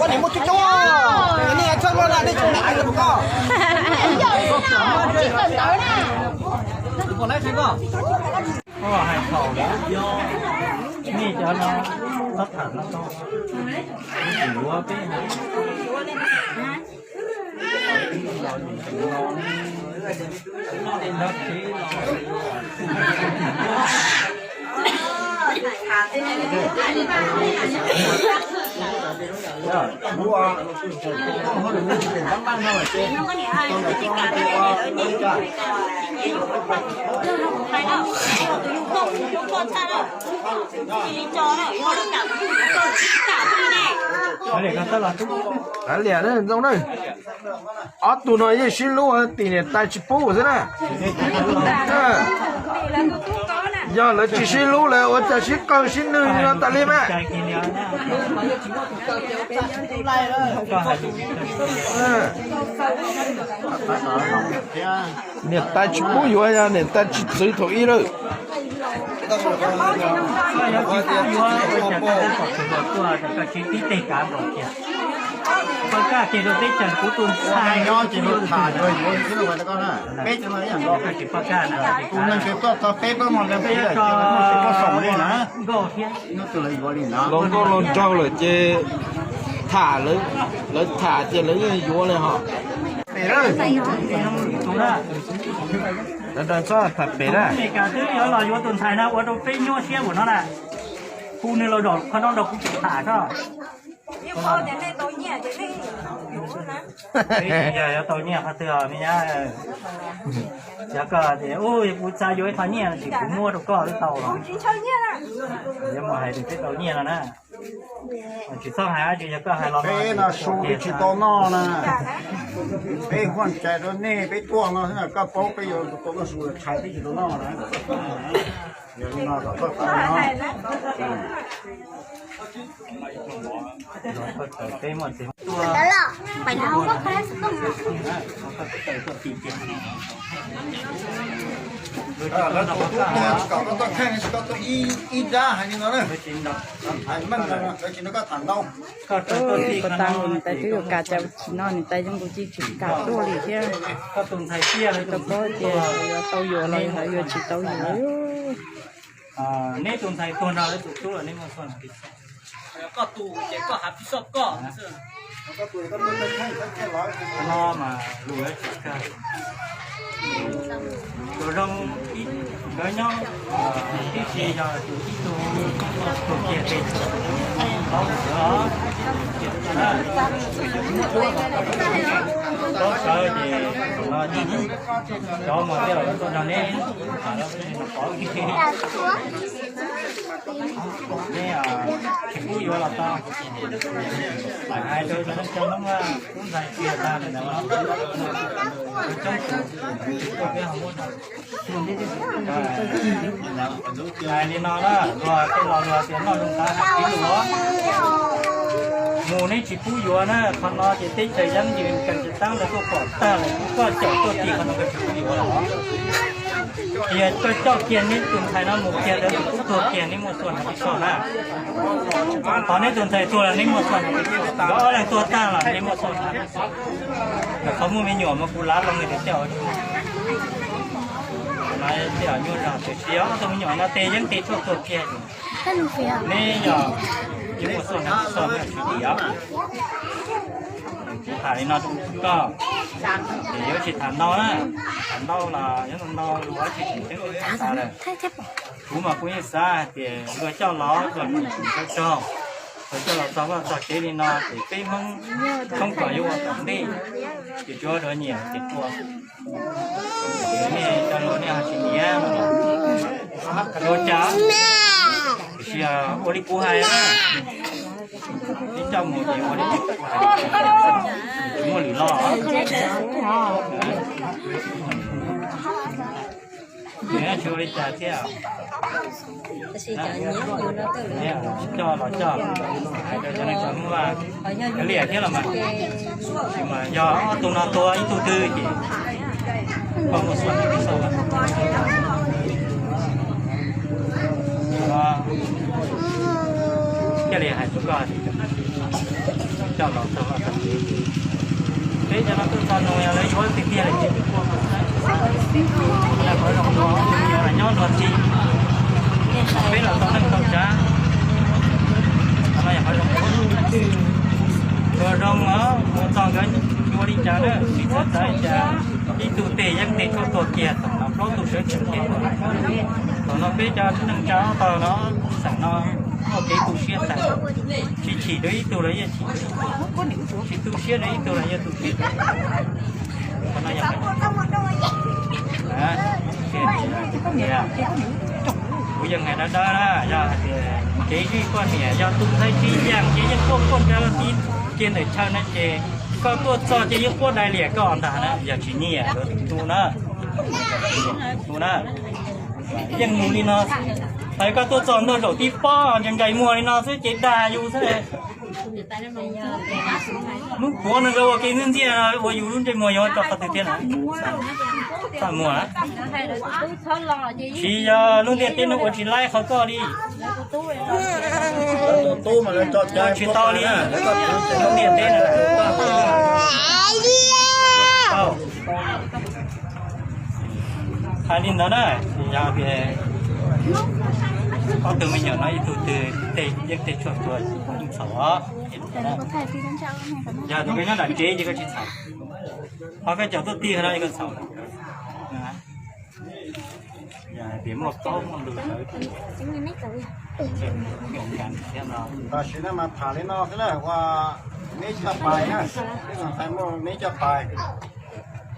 Koj niam muaj coob coob, nej txhawj luaj na, nej tsis nyiam li koj. Koj hais thaum nej cov no, txhob tham no tau, yuav peb hais. Liam zoo na, ob tug no yeej sib hlub tim niam tais tsis pub xwb na. Yog lawv tsis sib hlub lawv ua cas sib qawg sib nwg no tas li mas. Niam tais tsis pub yuav, niam tais tsis txwv thaum ub lawm. Poj kaj ces rau teb chaws kuv tus ntxhais nyob ces luag tham yuav yuav xwb, peb cov no ib yam nkaus. Kuv neeg twg tuaj txog peb plaub moos leej txiv lawm ces lawv muaj tus tuaj foom li na. Hnub twg lawv yuav li na. Los nkauj los nraug lawm ces tham, lawv tham ces lawv yeej yuav li hos. Sawv daws txhob tham pem na. Kuv Mes Kas twb yuav los yuav tus ntxhais no ua rau peb nyuaj siab npaum no na. Hu nws los zaum qhov no nrog kuv tham tso. Yog yuav tau nyiaj qhov twg os me nyab? Yog koj tias kuv xav yuav ib qho nyiaj no ces kuv muab rau koj twb tau los. Yuav mus hais tias peb tau nyiaj no na. Tsis txhob hais dab tsi, yog koj hais los peb no su peb tsis tau noj na. Peb huaj cai rau nej, peb tuaj no xwb, koj paub peb yuav tau noj su tshais peb tsis tau noj na. Yog li no kom koj tau no. Lawv tus tub tiag tsis kom koj tuaj kheej, tsis kom tuaj ib dab hais li no na. Hais meej no, lawv tsis nrog koj tham ntau. Puas tas nkaus niam tais twb yuav kam cas tsis no, niam tais zoo nkaus tsis kam tuaj li thiab. Tsis tau paub tias yuav tau yuav los yuav tsis tau yuav. Neb tus ntxhais tuag nrog lawv tus tub los neb muaj xua na? Koj tus ces koj hais pib soj koj. No mas lus tsis kawg. Tus zoo nkawd nyob tib si yog tus ib tug tus kiag tes paub sawv, paub sawv ces no cov mas thiaj los tuaj nrog neb. Neb tsis pub yuav los tau. Hais rau cov neej tsa Hmoob, tub ntxhais tiag tag li ntawd, coob tus tuaj peb ho muab. Hais li no na, luag tej laus luag tias noj zoo tav hais txiv lus. Mus neb tsis pub yuav na, qhov no ces teb chaws yeeb yws kas tsis tab lawv tuaj pom tag lawm, koj caum tuaj tim qhov no koj tsis pub yuav los. Tias koj coj kiag neb tus ntxhais no mus kiag ntawd tus tub tuag kiag neb muaj xua hnav pib soj na. Qhov neb tus ntxhais tuag los neb muaj xua hnav pib soj, nkawd ob leeg tuag tag los neb muaj xua hnav pib soj. Qhov muaj me nyuam mas kuv lav loo li tias tej, tej nyuaj zog tiam sis ob tug me nyuam no tes yeeb tes tshuaj tuag kiag. Neb yog yeej muaj xua hnav pib soj neb tsis tim os. Kuv tham li no rau koj, ces yuav tsis tham ntau na, tham ntau los yuav ntau ntau lus tsis tseem ceeb tas lawm. Kuv mas kuv yeej xav hais tias luag coj los luag tseem tseem tau raug, luag coj los txog vaj txog tsev li no ces peb Hmoob thoob plaws yuav ua tom ntej, ces tsuav dua nyiam ces tua. Nej cov lus nej ho tsis nyiam, ua cas? Tiam sis ua li kuv hais na, nej coj mus ces ua li kuv hais, tsis muaj lwm loj. Nws tsis ua li cas thiab. Coj los coj, hais rau cov neeg tsa Hmoob vaj, liam thiab los mas, tsis mas yog ob tug no tua ib tug twg ces koj muaj xua xau. Thiaj li hais rau koj tias coj los txog vaj txog tsev. Peb cov no tuaj txog nus yog lawv yuav tiag tiag lawm ces twb ua qhov zoo, nyob luag txij, peb los tau neej tau tsav. Qhov no yog qhov zoo, luag zoo os, mus txog nkawd tsis ua li cas na, tsis txawv txawv li cas. Ib tug tes yeeb tes tshuaj tuag kiag, thaum no plaub tug sawv tsees kiag. Thaum no peb cov neej tsa ob tog no, xeem no muaj kev tu siab tag, tsis chim rau ib tug los yeej chim, tsis tu siab rau ib tug los yeej tu siab. Qhov no yog, kuv yeej hais dawb dawb na, yog hais tias kev zij poj niam yog tus ntxhais tsis yeem ces yeej quaj quaj nrov los tib kiag ntawm chaw na ces koj tuaj txog ces yeej quaj dai liam koj ntag na, yog tsis nyiam lawv tus tub na, tus tub na. Yeej mus li no, hais koj tuaj txog ntua zaum tib pob ntsais ntsais muag li no xwb ces dag yus xwb. Hnub puav no nkawd ua kev ntxiaj ntxiaj ua yus lub ntsej muag yuav tso qhov twg thiab na? Txaj muag. Tsis yog lub ntiaj teb no ua tsis laib qhov koj li. Tsis tau li. Lub ntiaj teb no. Hais li ntawd na, yog tias ob tug me nyuam no ib tug twg tej yeeb tej tshuaj tuag yeej txhaum os. Yog tus koj nyob nram tsev ces koj tsis txhaum, ho koj cov tuaj tij no ces koj txhaum. Yog hais tias muaj plaub muaj ntug ntawd, tam sim no mas tham li no xwb na, ua neb coj pais na, neb tus ntxhais muaj neb coj pais.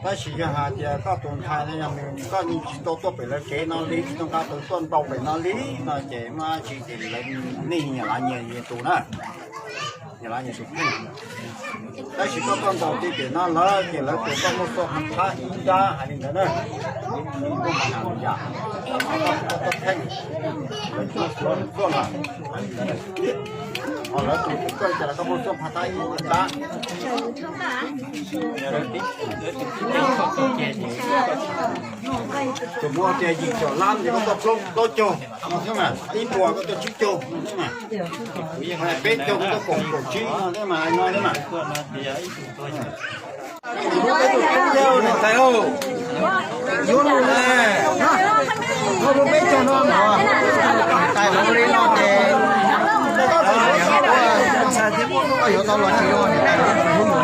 Tab sis yog hais tias koj tus ntxhais no yog nws koj yeej tsis tau tuaj pem lawv kev no li, tsis tau nqa tus tuaj ntaus pem no li no ces muaj dab tsi ces lawv, nej nyias lav nyias tus na, nyias lav nyias tus pheej. Tab sis koj tuaj ntaus tim pem no lawv ces lawv tus koj muaj xuaj phab ib nrab hais li ntawd na. Muaj mas yam koj tuaj pheej, lawv tsis muaj xuaj na. Ho lawv tus koj ces lawv koj muaj xuaj phab ib nrab. Tus muaj tias yim caum lab ces koj tuaj plaub caug, ib puas koj tuaj tsib caug, peb caug koj tuaj kaum kaum tsib no thiab mas no thiab mas. Yuav lus ne, koj muaj peb caug no mas, tais lawv li no ces, koj yuav tau los tsis yuav niam tais lawv hnub yuav.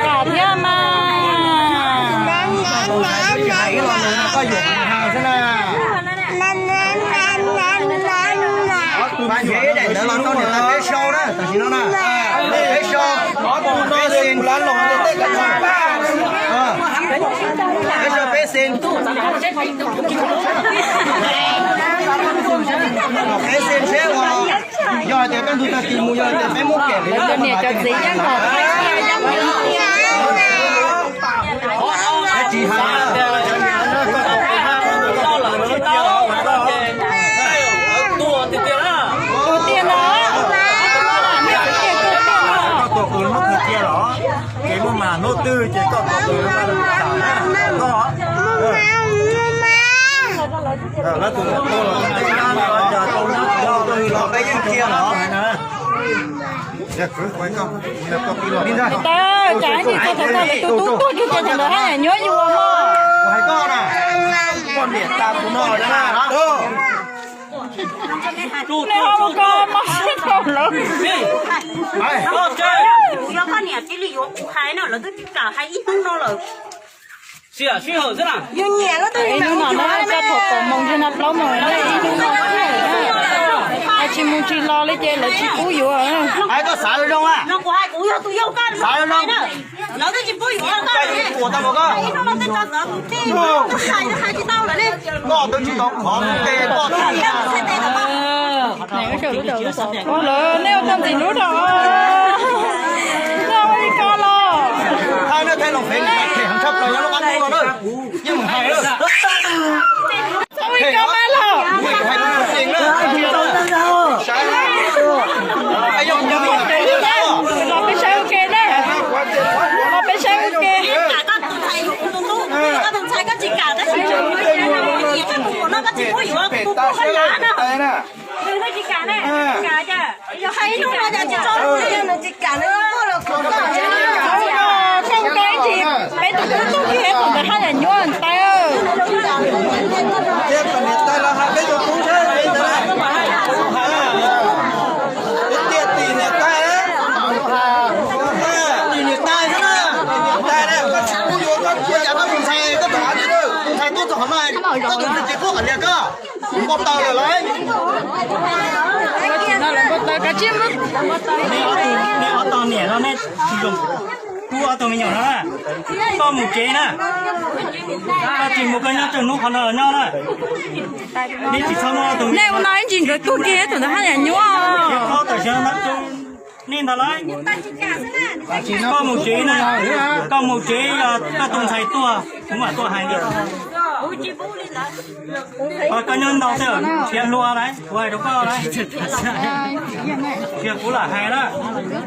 Kam thiab mas. Hais ib los nws no koj yuam hais xwb na. Mas nrhiav ib daim ntawd los rau niam tais peb sau na, tam sim no na. Peb sau, peb xees, peb sau peb xees. Peb xees seb uas yog hais tias kaj ntug tag kis mus yog tias peb muab kem li niam cov txiv yeej kom tsis hais. Tus tiag na. Koj tua qws hnub twg cia los, ces muaj mas hnub twg ces koj tua qws hnub twg los koj. Lawv tus tua los, los peb yeej cia los. Tawv, cas ib ntsis txog thaum koj lawv tus tub tuag kiag ces thaum ntawd haj yam nyuaj yus mog. Kuv hais koj na, poj niam tas tus no na. Nej ho ua koj mob siab rau lawv. Kuv yog poj niam cia li yuav kuv hais no, lawv twb tsis kam hais ib hnub no lawm. Ib hnub no na, txog thaum kaum moos ntawm no plaub moos na, ib hnub no hais tsis mus tsis los li ces lawv tsis pub yuav. Hais koj xav zoo, xav zoo. Koj twb tsis tau qhov mus tes koj. Ua lawm nej ua tau ntxim hlub rau, nej ua li ko los. Hais no thaij los pem, phem heev tshaj plaws nyob lub qab ntuj no na. Yeej mus hais lawm. Txhob ua li ko mas los. Los peb saib ua ke na. Los peb saib ua ke. Koj ua tau ib ntsis, peb tus tub tuag kiag thaum ntawd haj yam nyuaj ntawd. Tus ntxhais tuaj txog qhov no, koj tus ntxhais ces puab qhov lias koj. Npau taws lawm lauj. Neb ob tug niam no neb tsis zoo, kuv ob tug me nyuam no na, koj mus tsev na, koj tsis mus koj nyob tsawg hnub qhov no los nyob na. Neb tsis txhob muab ob tug me nyuam. Nej ua no ib ntsis nkawd tuag kiag thaum ntawd haj yam nyuaj. Qhov tam sim no Nej ntawd lawm, koj mus tsev na, koj mus tsev, koj tus ntxhais tuaj kuv mam tuaj hais li. Koj nyob ntau xwb, nrhiav hlua lawm, kuv hais rau koj lawm. Tias kuv lam hais na,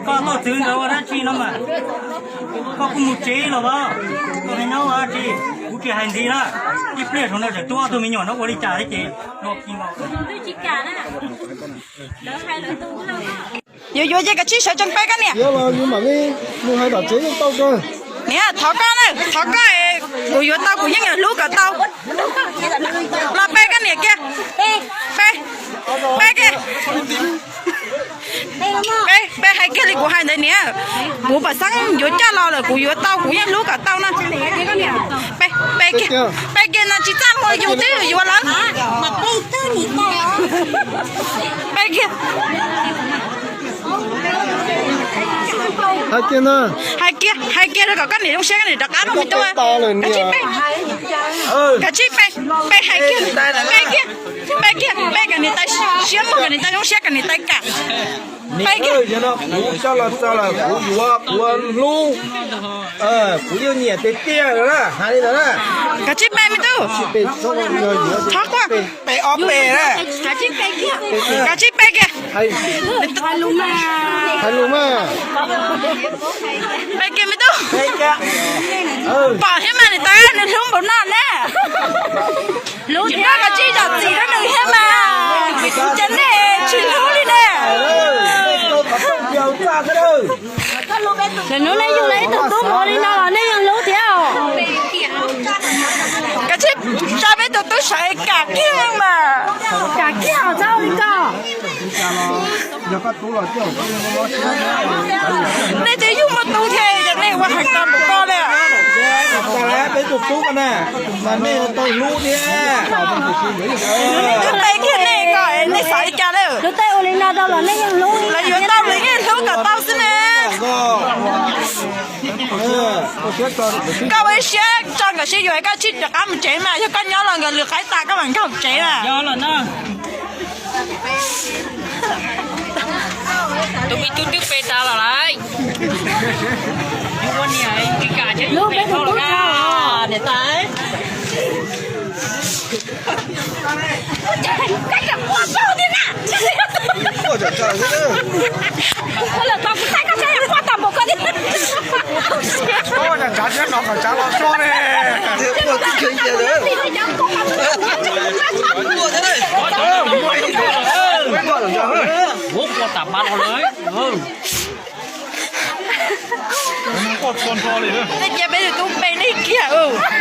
koj tuaj txwv nkawd ua dab tsi no mas, koj kuj mus tsev los as, koj nyob ua dab tsi, kuv tsis hais ntxiv na. Ib pliag saum no tseem tuaj ob tug me nyuam no ua li cas thiab ces dua ki nkaus. Yuav yuav ces kav tsij sawv tsees pe koj niam. Niam, thov koj na, thov koj, kuv yuav tau kuv yeej yuav hlub kom tau. Los pe koj niam kiag. Pe, pe kiag. Pe, pe hais kiag li kuv hais ntawd niam. Kuv pam xeeb yuav coj los lawm kuv yuav tau kuv yeej hlub kom tau na. Pe, pe kiag, pe kiag no tsis txaj muag yus twb yuav lawm. Pe kiag. Hais kiag, hais kiag rau kom koj niam zoo siab koj niam rov qab rau me tub. Kav tsij pe, kav tsij pe, pe hais kiag, pe kiag, pe kiag, pe kom niam tais siab mug, kom niam tais zoo siab, kom niam tais kam. Pe kiag. Kuv coj los txog lawm kuv yuav, kuv hlub, kuv yeej nyiam tiag tiag na, hais li ntawd na. Kav tsij pe me tub. Thov quaj. Pe ob pe na. Kav tsij pe kiag. Hais lus mas. Pe kiag me tub. Pom thiab mas niam tais, nws hlub npaum no ne. Hlub thiab, kav tsij zam txim rau nws thiab mas. Ces nej tsis hlub li ne. Lwm hnub nej yug tau ib tug tub ua li no los nej yeej hlub thiab. Kav tsij tsa peb tus tub sawv kam kiag mas. Kam kiag txhob ua li ko. Nej twb yug muaj tub thiab, nej ua hais tau npaum ko li. Peb tus tub ko na, mas nej yuav tau hlub thiab. Twb pe kiag nej ko, nej xav li cas lawm? Lawv yuav tau lawv yeej hlub kom tau xwb ne. Koj ua ib siab tso nkawd sib yuav, koj tsij rov qab mus tsev mas, yog koj nyob los nkawd lwm qaib tas koj mam nkag mus tsev mas. Tus me tub twb pe tas los lawm. Niam tais, koj tseem quaj paug thiab na. Koj lawm tau kuv thaij koj tseem quaj tag npaum ko thiab. Tsav thiab no kom tsav los so ne. Huab quaj tas ma los lawm. Quaj txhua nrho li. Nej cia peb tus tub pe nej kiag,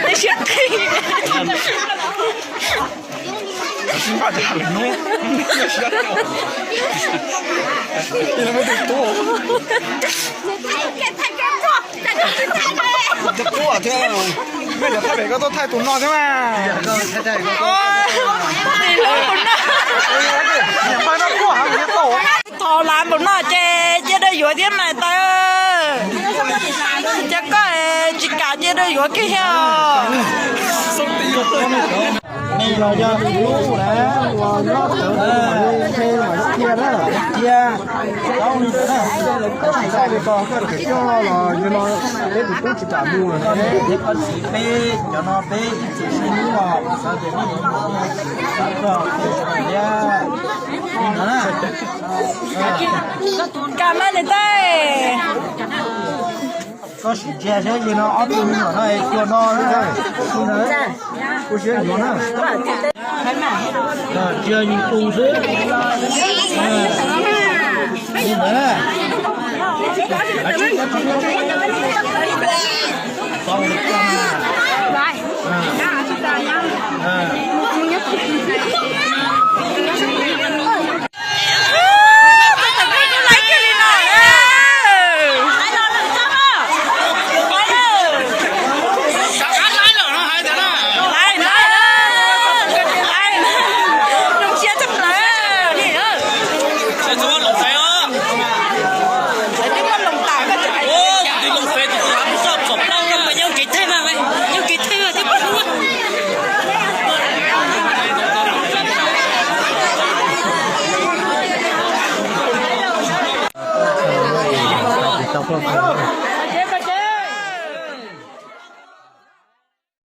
nej siab qhib. Tsis npaj cas lwm hnub. Ib leeg muaj tus tub. Tus tub thiab, nej cov thaij pem koj tuaj thaij tus no thiab mas. Tus no. Niam npawg no quaj heev li tau. Thaum lav npaum no ces cia dawb yuav thiab mas tau. Cov koj tsis kam cia dawb yuav kiag thiab. Los yog tus hlub na, uas nyob txawv nthe mas cia na, cia. Tau li ntawd na, tsis txhais li ko, koj coj los yog no peb tus tub tsis kam mus lawm ne. Peb koj txiv peb cov no peb ib txwm sib hlub los xav tias nej yuav xav rog thiab. Kam mas niam tais. Koj sim ntsia saib li no ob tug me nyuam no es cuag no na. Kuv siab yuav na. Tsis yog yus tus xwb. Li ntawd na.